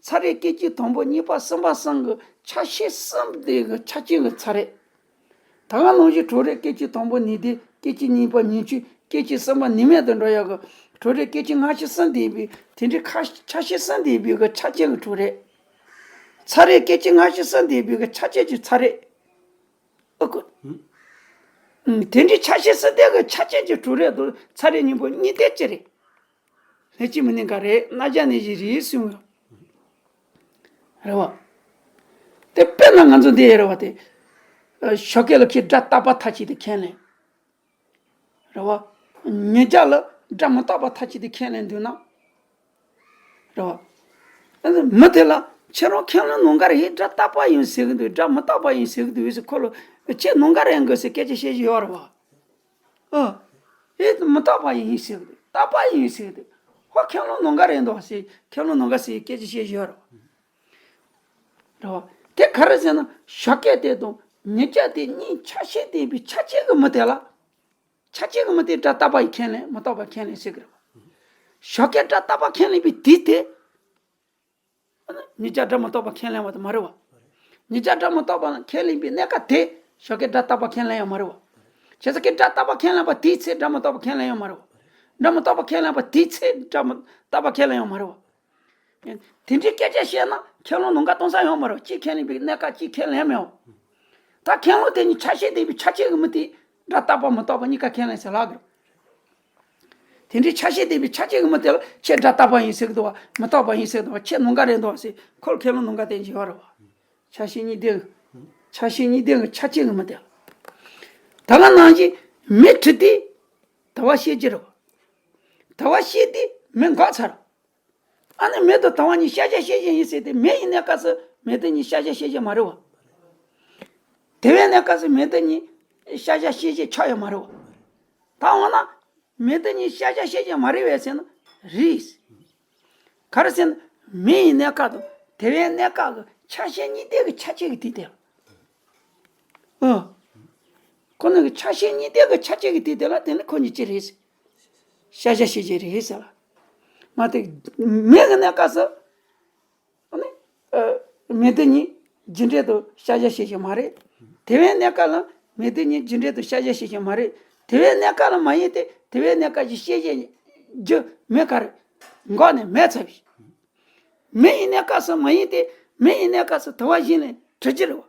ཚ་རེག་སྐད་ཅིག་དང་པོ་གཉིས་པ་གསུམ་པ་གསུམ་གི་ཆ་ཤས་གསུམ་དེ་གི་ཆ་རྐྱེན་གི་ཚ་རེག་ད་ག་ནང་བཞིན་གྲང་རེག་སྐད་ཅིག་དང་པོ་ནུས་ལྡན། སྐད་ཅིག་གཉིས་པ་ནུས་ཆུང་། སྐད་ཅིག་གསུམ་པ་ནུས་མེད་དུ་འགྲོ་ཡག་གི་གྲང་རེག་སྐད་ཅིག་སྔ་ཕྱི་གསུམ་ལྡན་པའི་དེ་འདྲའི་ཁ་ཆ་ཤས་གསུམ་ལྡན་པའི་གི་ཆ་རྐྱེན་གི་གྲང་རེག་ཚ་རེག་སྐད་ཅིག་སྔ་ཕྱི་གསུམ་ལྡན་པའི་གི་ཆ་རྐྱེན་གྱི་ཚ་རེག་ཨོ་ཀོ། ཨུམ། དེ་འདྲའི་ཆ་ཤས་གསུམ་ལྡན་གི་ཆ་རྐྱེན་གྱི་གྲང་རེག་དང་ཚ་རེག་གཉིས་པོ་གཉིས་དེ་ཅི་རེད། ལྷན་ཅིག་མི་གནས་འགའ་རེད། གནའ་བཞག་གནས་བཞག་རེད་གསུངས་ཡོད། རེད་བ། དེ་དཔེར་ན་ང་ཚོ་འདི་ཡོད་རེད་བ་དེ། ཨ། ཞོགས་ཀས་ལ་ཁྱེད་སྒྲ་རྟག་པ་མཐའ་གཅིག་ཏུ་ཁས་ལེན། རེད་བ། ཉིན་ཞག་ལ་སྒྲ་མི་རྟག་པ་མཐའ་གཅིག་ཏུ་ཁས་ལེན་འདུག་ན། རེད་བ། མི་དེ་ལ་ཁྱེད་རང་ཁས་ལེན་ནང་ག་རེ་ཧེ་སྒྲ་རྟག་པ་ཡིན་ཟེར་གི་འདུག་སྒྲ་མི་རྟག་པ་ཡིན་ཟེར་གི་འདུག་ཟེར་ཁོ་ལ་ཁྱེད་ནང་ག་རེ་ཡིན་དགོས་ཟེར་སྐད་ཆ་བཤད་ཀྱི་ཡོད་རེད་བ། ཨ། ཨེ་མི་རྟག་པ་ཡིན་ཟེར་གི་འདུག་རྟག་པ་ཡིན་ཟེར་གི་འདུག་ཧོ་ཁས་ལེན་ནང་ག་རེ་འདུག་ཟེར་ཁས་ལེན་ནང་ག་ཟེར་སྐད་ཆ་བཤད་ཀྱི་ཡོད་རེད་བ། རེད་བ། དེ་ག་རེ་ཟེར་ན་ཞོགས་ཀས་དེ་དང་ཉིན་ཞག་དེ་གཉིས་ཆ་ཤས་ལྡན་པའི་ཆ་རྐྱེན་གྱི་མི་དེ་ལ། ཆ་རྐྱེན་གྱི་མི་དེ་སྒྲ་རྟག་པ་ཡིས་ཁས་ལེན་མི་རྟག་པ་ཁས་ལེན་ཟེར་གི་རེད་བ། ཞོགས་ཀས་སྒྲ་རྟག་པ་ཁས་ལེན་པའི་དུས་དེ། ཉིན་ཞག་སྒྲ་མི་རྟག་པ་ཁས་ལེན་པ་དེ་མ་རེད་བ། ཉིན་ཞག་སྒྲ་མི་རྟག་པ་ཁས་ལེན་པའི་གནས་སྐབས་དེ་ཞོགས་ཀས་སྒྲ་རྟག་པ་ཁས་ལེན་ཡང་མ་རེད་བ། བྱས་ཙང་ཀྱི་སྒྲ་རྟག་པ་ཁས་ལེན་པ་དེའི་ཚེ་སྒྲ་མི་རྟག་པ་ཁས་ལེན་ཡང་མ་རེད་བ། སྒྲ་མི་རྟག་པ་ཁས་ལེན་པ་དེའི་ཚེ་སྒྲ་མི་རྟག་པ་ཁས་ལེན་ཡང་མ་རེད་བ། དེ་འདྲའི་སྐད་ཆ་བཤད་ན་ཁས་ལེན་ནང་ག་གཏོང་ས་ཡོང་མ་རེད་བ། གཅིག་ཁས་ལེན་པའི་གནས་སྐབས་གཅིག་ཁས་ལེན་མེད་བ། ད་ཁས་ལེན་དེ་གཉིས་ཆ་ཤས་ལྡན་པའི་ཆ་རྐྱེན་གྱི་མི་དེ་སྒྲ་རྟག་པ་མི་རྟག་པ་གཉིས་ཀ་ཁས་ལེན་ཟེར་ལབ་དགོས། དེ་འདྲའི་ཆ་ཤས་ལྡན་པའི་ཆ་རྐྱེན་གྱི་མི་དེ་ལ་ཁྱེད་སྒྲ་རྟག་པ་ཡིན་ཟེར་གི་འདུག་བ། མི་རྟག་པ་ཡིན་ཟེར་གི་འདུག་བ། ཁྱེད་ནང་ག་རེད་འདུག་བ་ཟེར་ཁོ་ལ་ཁས་ལེན་ནང་ག་དེ་འཇིག་པ་རེད་བ། ཆ་ཤས་གཉིས་ལྡན། ཆ་ཤས་གཉིས་ལྡན་གྱི་ཆ་རྐྱེན་གྱི་མི་དེ་ལ། ད་ག་ནང་བཞིན་མེ་འཁྲིགས་ཏེ་དལ་བ་བཤད་ཀྱི་རེད་བ། དལ་བ་བཤད་དེ་མེ་འགག་ཚར། ཨ་ནི་མེ་དང་དལ་བ་གཉིས་ཤ་ཤ་ཤེས་བཞིན་ཡིན་ཟེར་ཏེ་མེ་ཡིན་ནའི་སྐབས་སུ་མེ་དེ་གཉིས་ཤ་ཤ་ཤེས་བཞིན་མ་རེད་བ། དལ་བའི་གནས་སྐབས་སུ་མེ་དེ་གཉིས་ཤ་ཤ་ཤེས་བཞིན་ཆགས་ཡོད་མ་རེད་བ། ད་འོ་ན་མེ་དེ་གཉིས་ཤ་ཤ་ཤེས་བཞིན་མ་རེད་བས་ཟེར་ན་རེད། ག་རེ་ཟེར་ན་མེ་ཡིན་ནའི་སྐབས་དང་ དེ་བས་གནས་སྐབས་ཀྱི་ཆ་ཤས་གཉིས་ལྡན་གྱི་ཆ་ཤས་ཀྱི་དུས་དེ་ལ། ཨ། ཁོ་ན་གི་ཆ་ཤས་གཉིས་ལྡན་གྱི་ཆ་ཤས་ཀྱི་དུས་དེ་ལ་དེ་ནི་ཁོ་གཉིས་གཅིག་རེད། ཤ་ཤ་ཤེས་བྱ་རེད་ཟེར་ལ། མ་དེ་མེ་གི་གནས་སྐབས་སུ། ཨ་ནི། ཨ། མེ་དེ་གཉིས་རྒྱུ་འབྲས་དུ་ཤ་ཤ་ཤེས་བྱ་མ་རེད། དེ་བས་གནས་སྐབས་ལ་མེ་དེ་གཉིས་རྒྱུ་འབྲས་དུ་ཤ་ཤ་ཤེས་བྱ་མ་རེད། དེ་བས་གནས་སྐབས་ལ་མ་ཡིན་ཏེ་དེ་བས་གནས་སྐབས་ཀྱི་ཤེས་བྱའི་རྒྱུ་མེ་ག་རེ། འགོག་ནས་མེ་ཚ་བའི། མེ་ཡི་གནས་སྐབས་སུ་མ་ཡིན་ཏེ་མེ་ཡི་གནས་སྐབས་སུ་དུ་བ་གཞན་ལས་གྲུབ་ཀྱི་རེད་བ།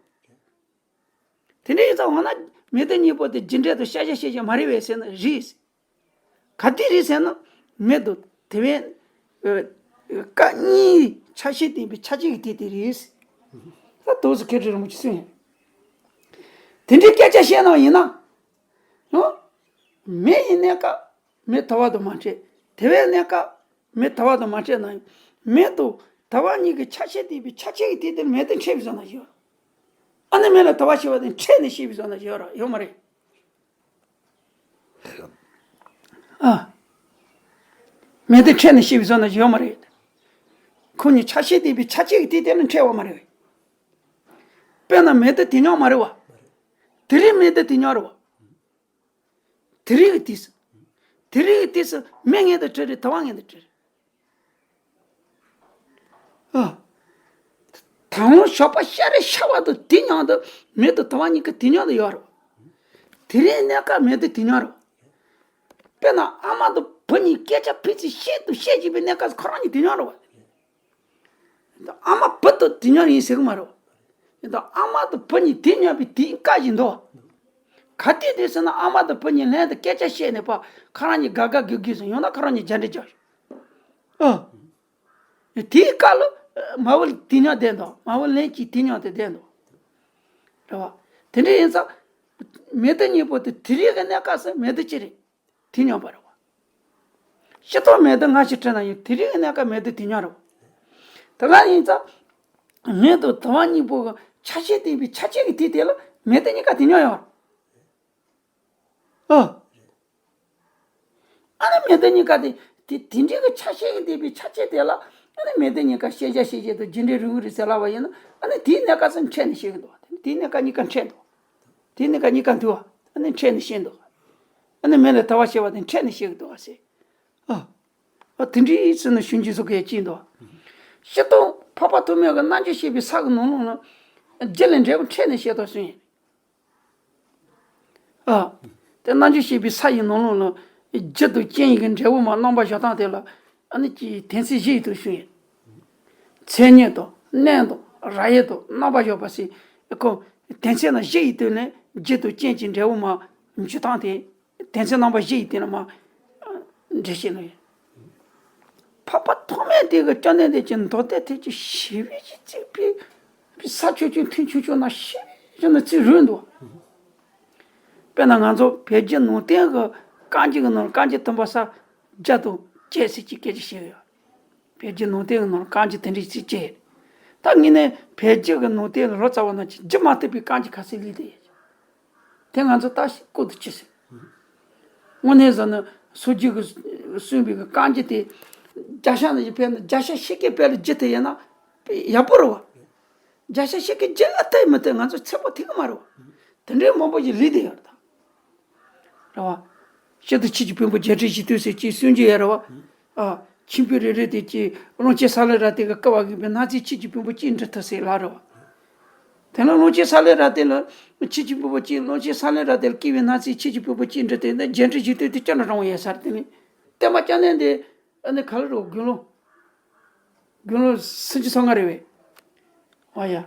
དེ་འདྲ་ཡིན་ཙང་འོ་ན་མེ་དེ་གཉིས་པོ་དེ་རྒྱུ་འབྲས་དུ་ཤ་ཤ་ཤེས་བྱ་མ་རེད་པས་ཟེར་ན་རེད། ག་དུས་རེད་ཟེར་ན་མེ་དང་དེ་བས། ཨ། སྐབས་གཉིས་ཆ་ཤས་ལྡན་པའི་ཆ་ཤས་ཀྱི་དུས་དེ་རེད། ད་དུས་སུ་ཁེ་ཏྲི་རིན་པོ་ཆེས་གསུངས་ཡོད། དེ་འདྲའི་སྐད་ཆ་བཤད་ན་ཡིན་ན། ཨ། མེ་ཡི་གནས་སྐབས་མེ་དུ་བ་དང་མ་འཕྲད། དེ་བས་གནས་སྐབས་མེ་དུ་བ་དང་མ་འཕྲད་ན་ཡང་མེ་དང་དུ་བ་གཉིས་ཀྱི་ཆ་ཤས་ལྡན་པའི་ཆ་ཤས་ཀྱི་དུས་དེར་མེ་དེ་འཕྲད་པའི་བཟོ་ན་ཡོད། ཨ་ནི་མེ་ལ་དུ་བ་ཤེས་པ་དེ་འཕྲད་ནས་ཤེས་པའི་བཟོ་ན་ཡོད་ར་ཡོད་མ་རེད། ཨ། མེ་དེ་འཕྲད་ནས་ཤེས་པའི་བཟོ་ན་ཡོད་མ་རེད། ཁོ་གཉིས་ཆ་ཤས་ལྡན་པའི་ཆ་ཤས་ཀྱི་དུས་དེ་ལ་འཕྲད་པ་མ་རེད། དཔེར་ན་མེ་དེ་དེ་མྱོང་མ་རེད་བ། དེ་རིང་མེ་དེ་དེ་མྱོང་རེད་བ། དེ་རིང་གི་དུས་སུ། དེ་རིང་གི་དུས་སུ་མེ་ངན་དུ་འཕྲད་རེད་དུ་བ་ངན་དུ་འཕྲད་རེད། ཨ། ད་རུང་ཞོགས་པ་ཤར་རེ་ཤར་བ་དང་དེ་མཉམ་དུ་མེ་དང་དུ་བ་གཉིས་ཀ་དེ་མཉམ་དུ་ཡོད་རེད། དེ་རིང་གནས་སྐབས་མེ་དང་དེ་མཉམ་རེད། དཔེར་ན་ཨ་མ་དང་བུ་གཉིས་སྐད་ཆ་ཕལ་ཆེར་བཤད་དང་བཤད་བཞིན་པའི་གནས་སྐབས་སུ་ཁོ་རང་གཉིས་དེ་མཉམ་རེད་བ། ཨ་མ་བུ་དང་དེ་མཉམ་ཡིན་ཟེར་གི་མ་རེད་བ། ཨ་མ་དང་བུ་གཉིས་དེ་མཉམ་པའི་དེའི་སྐབས་ཤིག་འདུག་བ། ག་དུས་དུས་ཟེར་ན་ཨ་མ་དང་བུ་གཉིས་ལྷན་དུ་སྐད་ཆ་བཤད་ནས་པ་ཁོ་རང་གཉིས་དགའ་དགའ་སྐྱིད་སྐྱིད་སོང་ཡང་ན་ཁོ་རང་གཉིས་མཇལ་འཕྲད་བྱ། ཨ། དེའི་སྐབས་ལ་མ་བུ་དེ་མཉམ་བསྡད་འདུག་མ་བུ་ལན་གཅིག་དེ་མཉམ་དུ་བསྡད་འདུག་རེད་བ། དེ་འདྲ་ཡིན་ཙང་། མེ་དེ་གཉིས་པོ་དེ་དེ་རིང་གི་གནས་སྐབས་སུ་མེ་དེ་ཅི་རེད། དེ་མཉམ་པ་རེད་བ། སྤྱིར་བཏང་མེ་དེ་སྔ་ཕྱི་འཕྲད་ན་ཡང་དེ་རིང་གི་གནས་སྐབས་མེ་དེ་དེ་མཉམ་རེད་བ། དེ་ག་ཡིན་ཙང་། མེ་དང་དུ་བ་གཉིས་པོ་གི་ཆ་ཤས་ལྡན་པའི་ཆ་ཤས་ཀྱི་དུས་དེ་ལ་མེ་དེ་གཉིས་ཀ་དེ་མཉམ་ཡོད་རེད། ཨ། ཨ་ནི་མེ་དེ་གཉིས་ཀ་དེ་དེ་དེ་འདྲའི་གི་ཆ་ཤས་ཀྱི་ལྡན་པའི་ཆ་ཤས་དེ་ལ་ཨ་ནི་མེ་དེ་གཉིས་ཀ་ཤེས་བྱ་ཤེས་བྱེད་དང་རྒྱུ་འབྲས་རིགས་དངོས་རེད་ཟེར་ལབ་པ་ཡིན་ན་ཨ་ནི་དེའི་གནས་སྐབས་སུ་འཕྲད་ནས་ཤེས་ཀྱི་འདུག་དེའི་གནས་སྐབས་གཉིས་ཀ་འཕྲད་འདུག་དེའི་གནས་སྐབས་གཉིས་ཀ་འདུག་ཨ་ནི་འཕྲད་ནས་ཤེས་འདུག་ཨ་ནི་མེ་ལ་དུ་བ་ཤེས་པ་དེ་འཕྲད་ནས་ཤེས་ཀྱི་འདུག་ཟེར། ཨ། ཨ་དེ་འདྲའི་ཚུལ་ནི་ཞུན་གྱི་སོ་གས་ཅི་འདུག་སྤྱིར་བཏང་འཕགས་པ་ཐོགས་མེད་ཀྱི་རྣལ་འབྱོར་ཤེས་པའི་ས་གི་ནང་ལོགས་ལ་རྒྱུ་ལས་འབྲས་བུ་འཕྲད་ནས་ཤེས་དོ་གསུངས་ཡིན། ཨ། དེ་རྣལ་འབྱོར་ཤེས་པའི་ས་ཡི་ནང་ལོགས་ལ་རྒྱུ་དང་རྐྱེན་ཡི་གི་འབྲས་བུ་མ་རྣམ་པ་བཞག་སྟངས་དེ་ལ་ཨ་ནི་ཀྱི་དོན་ཚན་བཞི་ཡི་དུ་ཞུ་ཡིན། མཚན་ཉིད་དང་གནས་དང་རབ་དབྱེ་དང་རྣམ་པ་བཞག་པ་ཟེར་ཁོ་དོན་ཚན་རྣམ་བཞི་ཡི་དོན་ལས་རྒྱུ་དང་རྐྱེན་གྱི་འབྲས་བུ་མ་འཇུག་སྟངས་དེ་དོན་ཚན་རྣམ་པ་བཞི་ཡི་དོན་ལ་མ་འགྲེལ་བཤད་གནང་ཡོད། འཕགས་པ་ཐོགས་མེད་དེ་གི་སྐྱབས་གནས་དེ་ཀྱི་མདོ་སྡེ་ཐེག་ཆེན་ཞི་བའི་ཅིག་བརྩིགས་པའི་ས་ཆོས་ཅན་ཐུན་ཆུང་ཆུང་ན་ཞི་བའི་ཅིག་ན་བརྩིགས་རུང་འདུག་དཔེར་ན་ང་ཚོ་བོད་བརྒྱུད་ནང་བསྟན་གི་བཀའ་འགྱུར་གི་ནང་བཀའ་འགྱུར་དུམ་བུ་ས་བརྒྱ་དང་བརྒྱད་ཟེར་གྱི་སྐད་ཆ་བཤད་ཡོད། བོད་བརྒྱུད་ནང་བསྟན་གི་ནང་བཀའ་འགྱུར་དེ་འདྲའི་ཚིག་བཅད། ད་ངས་ནས་བོད་བརྒྱུད་གི་ནང་བསྟན་ལ་ལོ་ཙཱ་བ་རྣམས་ཀྱིས་བརྒྱུད་མ་ཐུབ་པའི་བཀའ་འགྱུར་ག་ཚོད་ལུས་ཏེ་ཡོད། དེ་ང་ཚོ་ལྟ་ཞིག་ལྐོག་ཏུ་ཅི་ཟེར། དངོས་གནས་བཟོ་ན་སངས་རྒྱས་ཀྱི་གསུངས་པའི་བཀའ་འགྱུར་དེ་རྒྱ་གཞུང་ནས་ཕེབས་ན་རྒྱ་གཞུང་ཤེས་ཀྱི་དཔེ་ལ་བརྒྱུད་དེ་ཡིན་ན་ཡག་པོ་རེད་བ། རྒྱ་གཞུང་ཤེས་ཀྱི་བརྒྱུད་ཨ་ཐད་མི་ཐད་ང་ཚོ་ཚེ་པོ་ཐིག་གི་མ་རེད་བ། དེ་འདྲའི་མང་པོ་ཞིག་ལུས་ཏེ་ཡོད་རེད་ད། རེད་བ། སྤྱིར་དུ་ཆོས་ཀྱི་ཕུང་པོ་བརྒྱད་ཁྲི་བཞི་སྟོང་ཟེར་གྱི་གསུང་རྒྱུ་ཡོད་རེད་བ། ཨ། མཆིམས་ཕུ་རེ་རེ་དེ་གྱིས་ཀློང་ཆེན་ས་ལེ་ར་ཏི་གི་བཀའ་བ་གི་པའི་སྣང་ཚིག་ཆོས་ཀྱི་ཕུང་པོ་གཅིག་འབྲི་ཐུབ་ཟེར་ལབ་རེད་བ། དེ་ལ་ཀློང་ཆེན་ས་ལེ་ར་ཏི་ལ་ཆོས་ཀྱི་ཕུང་པོ་གཅིག་ཀློང་ཆེན་ས་ལེ་ར་ཏི་ལ་བཀའ་བའི་སྣང་ཚིག་ཆོས་ཀྱི་ཕུང་པོ་གཅིག་འབྲི་དེ་འདི་བརྒྱད་ཁྲི་བཞི་སྟོང་དེ་སྐྱོན་རང་བ་ཡོད་ས་རེད་དེ་ནི། བསྟན་པ་སྐྱབས་གནས་འདི། ཨ་ནི་ག་ལ་རོ་དགེ་སློང་། དགེ་སློང་སུམ་ཅུ་སོ་ལྔ་རེད་བས། ཨ་ཡ།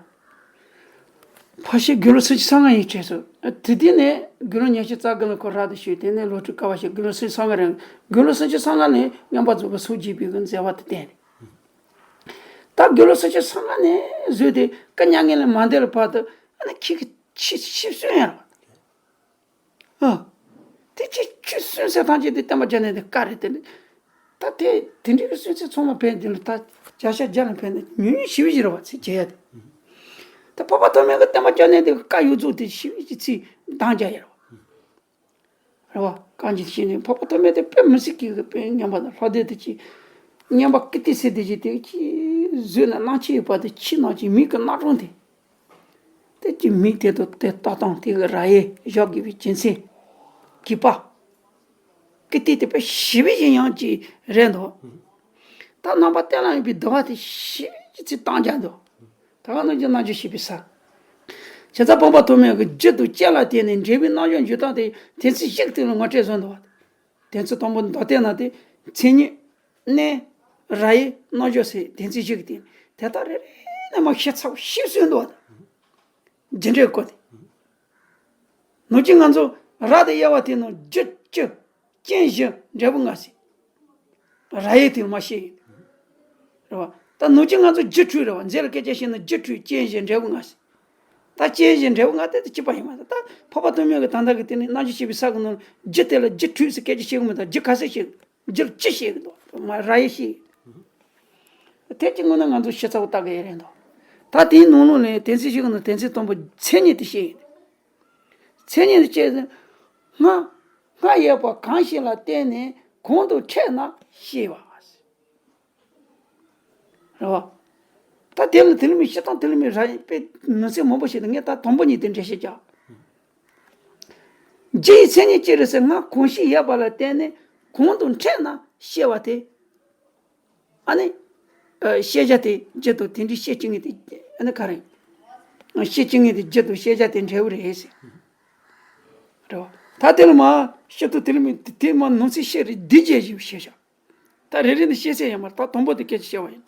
ཕལ་ཆེར་དགེ་སློང་སུམ་ཅུ་སོ་ལྔ་ཡིན་དྲན་སོང་། དེ་དུས་ནས་དགེ་སློང་ཉི་ཤུ་རྩ་དགུ་ལ་ཁོ་རབ་ཏུ་བྱུང་དེ་ནས་ལོ་དྲུག་དཀའ་བ་སྤྱད་དགེ་སློང་སུམ་ཅུ་སོ་ལྔ་རེད། དགེ་སློང་སུམ་ཅུ་སོ་ལྔ་ནས་མངོན་པར་རྫོགས་པའི་སངས་རྒྱས་པའི་གི་མཛད་པ་དེ་བསྟན་རེད། ད་དགེ་སློང་སུམ་ཅུ་སོ་ལྔ་ནས་བཟོས་ཏེ་སྐུ་མྱ་ངན་ལས་མ་འདས་ལ་བར་དུ་ཨ་ནི་ཁྱི་གི་ཆི་ཆི་གསོན་ཡང་རེད། ཨ། དེ་ཅི་ཆི་གསོན་ཟེར་ཐམས་ཅད་དེ་བསྟན་པ་སྐྱབས་གནས་དེ་བཀའ་རེད་དེ། ད་དེ་དེ་འདྲའི་གི་གསོན་ཚེ་ཚང་མ་ཕན་དེ་ལ་ད་བརྒྱ་ཆ་བརྒྱ་ལ་ཕན་ནས་ཉུང་ཉུང་ཞི་བའི་ཞི་ར་བ་ཚིག་བྱེད་ཡ་དེ། ད་འཕགས་པ་ཐོགས་མེད་ཀྱི་བསྟན་པ་སྐྱབས་གནས་དེ་བཀའ་ཡོངས་རྫོགས་དེ་ཞི་བའི་ཞི་ཚིག་འདང་རྒྱག་ཡ་ར་བ། རེད་བ། གང་ཅི་ཤེས་ནས་འཕགས་པ་ཐོགས་མེད་དེ་དཔེ་མི་སྲིད་ཀྱི་དཔེ་ཉམས་པ་དང་ལྷ་སྡེ་དེ་ཅི། སྙན་པ་ཀི་ཏི་སེ་དེ་ཅིག་དེ་ཅིག་བཟོས་ན་སྣང་ཆེན་ཡོད་པ་དེ་ཕྱི་ནང་གི་མིག་གི་གནག་དྲོང་དེ། དེ་ཅིག་མིག་དེ་དང་དེ་ལྟ་སྟངས་དེ་གི་ར་ཡེ་བཞག་དགོས་པའི་རྒྱུ་མཚན་གྱིས་པ། ཀི་ཏི་དེ་དཔེ་ཞེ་པོ་ཅིག་ཡང་ཅིག་རེད་འདུག་ད་རྣམ་པ་གཏན་ལ་ཡོད་པའི་བསྡུ་བ་དེ་ཞེ་པོ་ཅིག་ཚིག་བཏང་རྒྱག་འདུག་ད་ག་ནང་བཞིན་རྣམ་འགྱུར་ཤེས་པའི་ས། བྱས་ཙང་སྤངས་པ་ཐོགས་མེད་ཀྱི་རྒྱུ་དང་རྐྱེན་ལ་བརྟེན་ནས་འབྲས་བུའི་རྣམ་གཞག་འཇུག་སྟངས་དེ་དོན་ཚན་བཞི་གི་སྟེང་ལ་ངོ་སྤྲད་བཟོས་འདུག་དོན་ཚན་དང་པོ་མདོ་སྡེ་ན་དེ་མཚན་ཉིད། གནས། ར་ཡི་རྣམ་འཇོག་ཟེར་དོན་ཚན་བཞི་གི་སྟེང་དེ་དག་རེ་རེ་ནས་མར་ཤེས་ཚར་བ་ཞིབ་གསོས་འདུག་བ་དང་། རྒྱུ་འབྲས་སྐོར་དེ། ནུབ་ཀྱི་ང་ཚོ་ར་དང་དབྱེ་བ་དེ་ནང་རྒྱུ་བཅུ། རྐྱེན་བཞི་འབྲས་བུ་ལྔ་ཟེར། ར་ཡི་དེ་མར་བཤད་ཡོད། རེད་བ། ད་ནུབ་ཀྱི་ང་ཚོ་རྒྱུ་འཕྲུལ་རེད་བ། མཛེ་ལ་སྐད་ཆ་བཤད་ན་རྒྱུ་འཕྲུལ་རྐྱེན་བཞི་འབྲས་བུ་ལྔ་ཟེར། ད་རྐྱེན་བཞི་འབྲས་བུ་ལྔ་དེ་དེ་གཅིག་པ་ཡིན་མ་རེད། ད་འཕགས་པ་ཐོགས་མེད་ཀྱི་དོན་དག་གི་དེ་ནི་རྣམ་འགྱུར་ཤེས་པའི་ས་གི་ནང་རྒྱུ་དེ་ལ་རྒྱུ་འཕྲུལ་ཟེར་སྐད་ཆ་བཤད་གི་མི་འདུག་རྒྱུ་ག་ཚོད་བཤད་གི། རྒྱུ་ལ་བཅུ་བཤད་གི་འདུག་མ་ར་ཡི་བཤད་གི། དེ་གཅིག་དངོས་གནས་ང་ཚོ་ཤེས་ཚར་བ་ལྟ་གི་ཡོད་རེད་འདུག་ད་དེའི་ནང་ལོགས་ནས་དོན་ཚན་བཞི་གི་ནང་དོན་ཚན་དང་པོ་མཚན་ཉིད་དེ་བཤད་ཡོད། མཚན་ཉིད་དེ་བཤད་ཚེ། སྔ། སྔ་ཡོད་པ་གང་ཞིག་ལ་བརྟེན་ནས་གོང་དུ་འཕྲད་ན་ཤེས་པ། རེད་བ། ད་དེ་ལ་དེ་ལ་མི་ཤེས་སྟངས་དེ་ལ་མི་ར་ཡི་དཔེ་མི་ཚེ་མང་པོ་ཞིག་ཏུ་ངས་ད་དང་པོ་ཉིད་དེ་འགྲེལ་བཤད་རྒྱག་རྒྱུ་ཡི་མཚན་ཉིད་ཅི་རེད་ཟེར། སྔ་གང་ཞིག་ཡོད་པ་ལ་བརྟེན་ནས་གོང་དུ་འཕྲད་ན་ཤེས་པ་དེ། ཨ་ནི། ཨ། ཤེས་བྱ་དེ་རྒྱུ་དང་དེ་འདྲའི་ཤེས་བྱེད་ངེས་དེ་ཨ་ནི་ག་རེ། ཤེས་བྱེད་ངེས་དེ་རྒྱུ་དང་ཤེས་བྱ་དེ་འབྲས་བུ་རེད་ཟེར། རེད་བ། ད་དེ་ལ་མ་ཤེས་ཐུབ་དེ་ལ་མི་དེ་མ་ནང་ཚིག་བཤད་རེད་འདི་རྒྱས་ཞིབ་བཤད་བྱ། ད་རེ་རེ་ནས་བཤད་ཚད་ཡང་མ་རེད། ད་དང་པོ་དེ་སྐད་ཆ་བཤད་པ་ཡིན།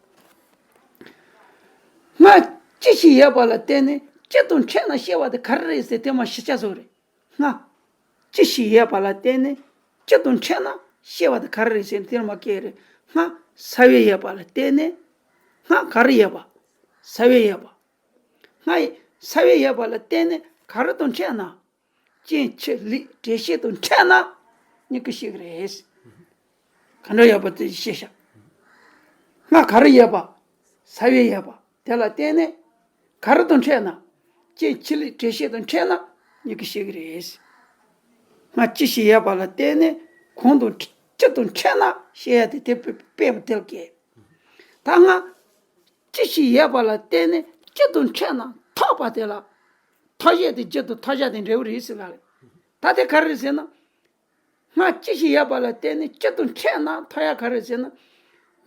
སྔ་ཅི་ཞིག་ཡོད་པ་ལ་བརྟེན་ནས་ཅི་དང་འཕྲད་ན་ཤེས་པ་དེ་ག་རེ་རེད་ཟེར་དེ་མ་ཤེས་བྱ་བཟོ་རེད། སྔ། ཅི་ཞིག་ཡོད་པ་ལ་བརྟེན་ནས་ཅི་དང་འཕྲད་ན་ཤེས་པ་དེ་ག་རེ་རེད་ཟེར་ན་དེ་ལ་མ་སྐད་རེད། སྔ་ས་བོན་ཡོད་པ་ལ་བརྟེན་ནས། སྔ་ག་རེ་ཡོད་པ། ས་བོན་ཡོད་པ། སྔ་ཡི་ས་བོན་ཡོད་པ་ལ་བརྟེན་ནས་ག་རེ་དང་འཕྲད་ན། རྐྱེན་ཆུ་ལུད་འབྲས་ཤིང་དང་འཕྲད་ན་མྱུ་གུ་སྐྱེ་གི་རེད། ག་འདྲ་ཡོད་པ་དེ་ཤེས་བྱ། སྔ་ག་རེ་ཡོད་པ། ས་བོན་ཡོད་པ་དེ་ལ་བརྟེན་ནས་ག་རེ་དང་འཕྲད་ན། རྐྱེན་ཆུ་ལུད་འབྲས་ཤིང་དང་འཕྲད་ན་མྱུ་གུ་སྐྱེ་གི་རེད། སྔ་ཅི་ཞིག་ཡོད་པ་ལ་བརྟེན་ནས་གང་དང་ཅི་དང་འཕྲད་ན་ཤེས་ཡ་དེ་དེ་དཔེ་དཔེ་མ་དེ་ལ་སྐད། ད་སྔ་ཅི་ཞིག་ཡོད་པ་ལ་བརྟེན་ནས་ཅི་དང་འཕྲད་ན་ཐོགས་པ་དེ་ལ། ཐོགས་བྱེད་དེ་རྒྱུ་དང་ཐོགས་བྱ་དེ་འབྲས་བུ་རེད་ཟེར་ལ་རེད། ད་དེ་ག་རེ་རེད་ཟེར་ན། སྔ་ཅི་ཞིག་ཡོད་པ་ལ་བརྟེན་ནས་ཅི་དང་འཕྲད་ན་ཐོགས་ཡ་ག་རེ་ཟེར་ན།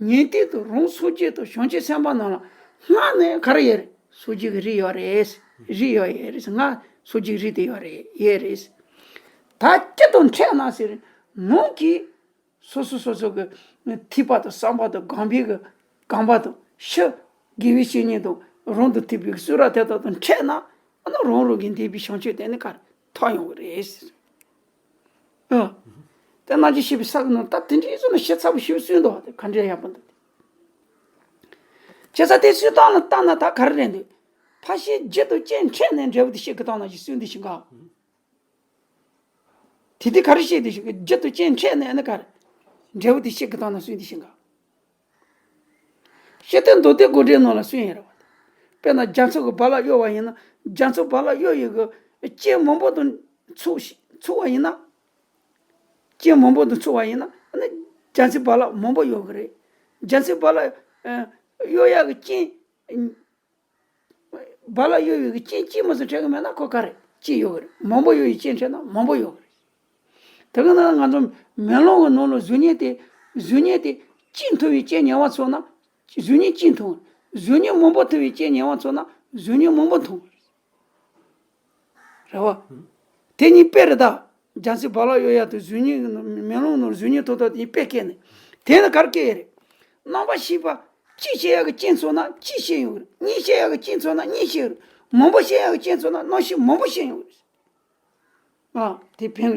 ཉན་ཐོས་དང་རང་སངས་རྒྱས་དང་བྱང་ཆུབ་སེམས་དཔའ་རྣམས་ལ་སྔ་ནས་ག་རེ་ཡོད་རེད། སངས་རྒྱས་ཀྱི་རིགས་ཡོད་རེད། རིགས་ཡོད་ཡོད་རེད། སྔ་སངས་རྒྱས་ཀྱི་རིགས་དེ་ཡོད་རེད་ཡོད་རེད། ད་ཅི་དང་འཕྲད་ན་ཟེར། ནང་གི་སོ་སོ་སོ་སོ་གི་ཐོས་པ་དང་བསམ་པ་དང་སྒོམ་པའི་གི་སྒོམ་པ་དང་ཕྱི་དགེ་བའི་བཤེས་གཉེན་དང་རང་དང་ཐུག་པའི་གི་བསོད་ནམས་དེ་དག་དང་འཕྲད་ན་ཨ་ནི་རང་རང་གི་འདས་པའི་བྱང་ཆུབ་དེ་ནི་ག་རེ་ཐོབ་ཡོང་གི་རེད་ཟེར། ཨ། དེ་རྣམ་འགྱུར་ཤེས་པའི་ས་གི་ནང་ད་དེ་འདྲའི་བཟོ་ན་ཤེས་ཚར་བ་ཞིབ་གསུངས་འདུག་དེ་ག་འདྲའི་ཡག་པོ་འདུག་དེ། བྱས་ཙང་དེ་གསུངས་སྟངས་ལ་བལྟས་ན་ད་ག་རེ་རེད་འདུག་ཕར་ཕྱིན་རྒྱུ་དང་རྐྱེན་འཕྲད་ནས་འབྲས་བུ་དེ་སྐྱེ་གི་སྟངས་ནང་བཞིན་གསུངས་འདུག་ཤིང་ག་དེ་དུས་ག་རེ་བཤད་དེ་ཞིག་གི་རྒྱུ་དང་རྐྱེན་འཕྲད་ནས་ནི་ག་རེ། འབྲས་བུ་དེ་སྐྱེ་གི་སྟངས་ན་གསུངས་དེ་ཞིག་ག་བཤད་དོན་མདོ་སྡེ་དགོངས་འགྲེལ་ནང་ལ་གསུངས་ཡོད་རེད་བ། དཔེར་ན་རྒྱ་མཚོ་གི་རྦ་རླབས་གཡོ་བ་ཡིན་ན་རྒྱ་མཚོ་རྦ་རླབས་གཡོ་ཡི་གི་རྐྱེན་མང་པོ་དང་ཚོགས་ཤིག་ཚོགས་པ་ཡིན་ན། རྐྱེན་མང་པོ་དང་ཚོགས་པ་ཡིན་ན་ནི་རྒྱ་མཚོའི་རྦ་རླབས་མང་པོ་གཡོ་གི་རེད། རྒྱ་མཚོའི་རྦ་རླབས་གཡོ་ཡག་གི་རྐྱེན། རྦ་རླབས་གཡོ་བའི་གི་རྐྱེན་གཅིག་མ་ཟད་འཕྲད་གི་མེད་ན་ཁོ་ག་རེ་གཅིག་ཡོད་གི་རེད། མང་པོ་གཡོ་བའི་རྐྱེན་འཕྲད་ན་མང་པོ་ཡོད་གི་རེད། དེ་གི་ནང་ང་ཚོ་མེ་ལོང་གི་ནང་ལ་གཟུགས་བརྙན་དེ་གཟུགས་བརྙན་དེ་གཅིག་མཐོང་བའི་རྐྱེན་ཉེ་བར་ཚོགས་ན་གཟུགས་བརྙན་གཅིག་མཐོང་། གཟུགས་བརྙན་མང་པོ་མཐོང་བའི་རྐྱེན་ཉེ་བར་ཚོགས་ན་གཟུགས་བརྙན་མང་པོ་མཐོང་། རེད་བ། དེ་གཉིས་དཔེ་རེད་ད། རྒྱ་མཚོའི་རྦ་རླབས་གཡོ་ཡག་དང་གཟུགས་བརྙན་མེ་ལོང་ནང་གཟུགས་བརྙན་ཐོག་ཐོག་དེ་གཉིས་དཔེ་སྐྱེལ་ནས། དེ་ནི་ག་རེ་སྐྱེལ་ཡོད་རེད། རྣམ་པར་ཤེས་པ་གཅིག་སྐྱེ་ཡག་གི་རྐྱེན་ཚོགས་ན་གཅིག་སྐྱེ་ཡོང་གི་རེད། གཉིས་སྐྱེ་ཡག་གི་རྐྱེན་ཚོགས་ན་གཉིས་སྐྱེ་ཡོང་གི་རེད། མང་པོ་སྐྱེ་ཡག་གི་རྐྱེན་ཚོགས་ན་རྣམ་ཤེས་མང་པོ་སྐྱེ་ཡོང་གི་རེད། ཨ། དེ་ཕན།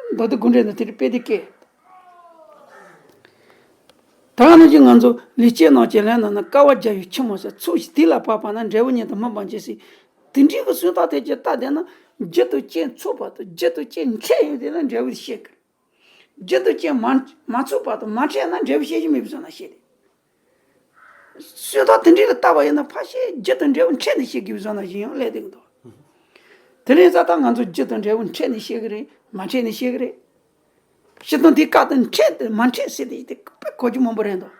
མདོ་སྡེ་དགོངས་འགྲེལ་ནང་དེ་རིགས་དཔེ་དེ་སྐྱེལ། ད་ག་ནང་བཞིན་ང་ཚོ་ལེགས་སྤྱད་རྣམ་འབྱེད་ལན་ནང་ན་དཀའ་བ་རྒྱལ་བའི་ཆུ་མོ་ཟེར། ཚོགས་ཤིག་དུས་ལ་བབ་པ་ན་འབྲས་བུ་ཉིད་དུ་སྨིན་པར་འགྱུར་ཟེར། དེ་འདྲའི་གི་གསུང་སྟངས་དེ་ཅིག་ལྟ་བསྡད་ན་རྒྱུ་དང་རྐྱེན་ཚོགས་པ་དང་རྒྱུ་དང་རྐྱེན་འཕྲད་ཡོང་དུས་ན་འབྲས་བུ་དེ་སྐྱེ་གི་རེད། རྒྱུ་དང་རྐྱེན་མ་མ་ཚོགས་པ་དང་མ་འཕྲད་ན་འབྲས་བུ་སྐྱེ་རྒྱུ་མེད་པའི་བཟོ་ན་ཤེས་ཏེ། གསུང་སྟངས་དེ་འདྲ་ལ་བལྟས་པ་ཡིན་ན་ཕལ་ཆེར་རྒྱུ་དང་འབྲས་བུ་འཕྲད་ནས་སྐྱེ་དགོས་པའི་བཟོ་ན་ཞིག་ཡང་སླེབས་བསྡད་ཀྱི་འདུག་དེ་རིང་ཙ་ད་ང་ཚོ་རྒྱུ་དང་འབྲས་བུ་འཕྲད་ནས་སྐྱེ་གི་རེད། མ་འཕྲད་ནས་སྐྱེ་གི་རེད། སྤྱིར་བཏང་དེའི་སྐབས་དེ་འཕྲད་དེ་མ་འཕྲད་ཟེར་དེ་དེ་དཔེ་གོ་རྒྱུ་མང་པོ་རེད་འདུག་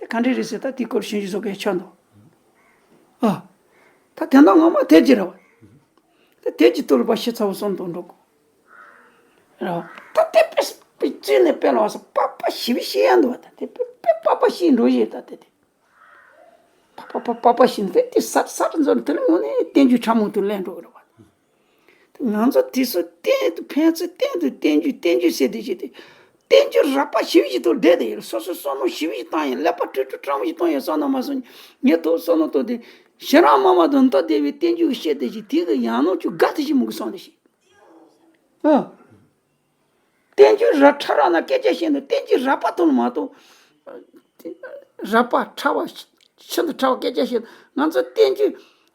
དེ་ག་འདྲ་རེད་ཟེར། ད་དེའི་སྐོར་ཞིབ་འཇུག་བཟོ་མཁན་ཆགས་འདུག་ཨ། ད་དེ་འདྲ་ངོ་མ་དེ་ཅི་རེད་བ། ད་དེ་ཅི་ལྟོས་ལ་ཕར་ཤི་ཚ་བོ་སོང་དང་འགྲོ་གོ། རེད་བ། ད་དེ་དཔེ་དཔེ་བཙུན་ནས་དཔེ་ལ་བ་ས་པགས་པ་ཞེ་པོ་ཤི་ཡ་འདུག་བ། ད་དེ་དཔེ་དཔེ་པགས་པ་ཤི་འགྲོ་ཡི། ད་དེ་དེ་པགས་པ་པགས་པ་པགས་པ་ཤི་ནས་དེ་དེ་སར་སར་འཛོལ་ནས། དེ་ལ་དངོས་གནས་བསྟན་བཅོས་ཕྲ་མོ་དེ་ལེན་འགྲོ་གི་རེད་བ། ང་ཚོ་དེ་ཚོ་གཏན་དུ་ཕན་ཚུན་གཏན་དུ་བསྟན་བཅོས་བསྟན་བཅོས་ཟེར་དེ་བྱས་ཏེ། བསྟན་བཅོས་རགས་པ་ཞེ་པོ་ཅིག་ཐོག་བསྡད་དེ་ཡོད། སོ་སོའི་བསམ་བློ་ཞེ་པོ་ཅིག་བཏང་ཡང་། ཀླད་པ་དཀྲུག་དཀྲུག་སྤྲང་པོ་ཞིག་བཏང་ཡང་བསམ་ན་མ་སོང་། ངས་ཐོག་བསམ་བློ་བཏང་སྟེ་ཞེ་དྲག་མ་མ་དང་མདོ་སྡེ་པའི་བསྟན་བཅོས་ཀྱི་བཤད་དེ་བྱས། དེ་གི་ཡང་ན་ཅུང་དགའ་ཐུབ་ཞིག་མི་གི་བསམ་དེ་བྱས། ཨ། བསྟན་བཅོས་ར་ཕྲ་རགས་ན་སྐད་ཆ་བཤད་འདུག་བསྟན་བཅོས་རགས་པ་ཐོག་ལ་མ་གཏོགས། རགས་པ་ཕྲ་བ་ཤིན་ཏུ་ཕྲ་བ་སྐད་ཆ་བཤད། ང་ཚོ་བསྟན་བཅོས་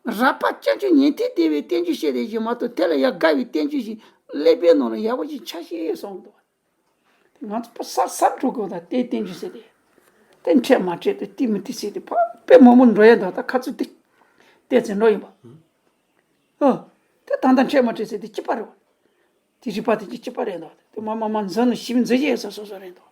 རགས་པ་སྐྱབས་མཆོག་ཉན་ཐོས་སྡེ་པའི་བསྟན་བཅོས་བཤད་དེ་བྱས་མ་གཏོགས། དེ་ལ་ཡ་དགའ་བའི་བསྟན་བཅོས་ཤིག་ཀླད་པའི་ནང་ལ་ཡག་པོ་ཞིག་ཆགས་ཤེས་ཡོད་བསམ་གི་འདུག་ང་ཚོ་ཕར་སར་སར་འགྲོ་དགོས། ད་དེ་བསྟན་བཅོས་ཟེར་དེ་དེ་འཕྲད་མ་འཕྲད་དེ་དེ་མི་དེ་ཟེར་དེ་ཕར་དཔེ་མང་པོ་འགྲོ་ཡ་འདུག་ད་ཁ་ཚུར་དེ་བལྟས་ཚེ་འགྲོ་ཡིན་པ། ཨོ། དེ་ད་ལྟ་འཕྲད་མ་འཕྲད་ཟེར་དེ་གཅིག་པ་རེད་བ། དེ་རིག་པ་དེ་གཅིག་གཅིག་པ་རེད་འདུག་དེ་མ་མ་མ་འཛིན་ནས་ཞིབ་འཛིན་བྱེད་ས་སོ་སོ་རེད་འདུག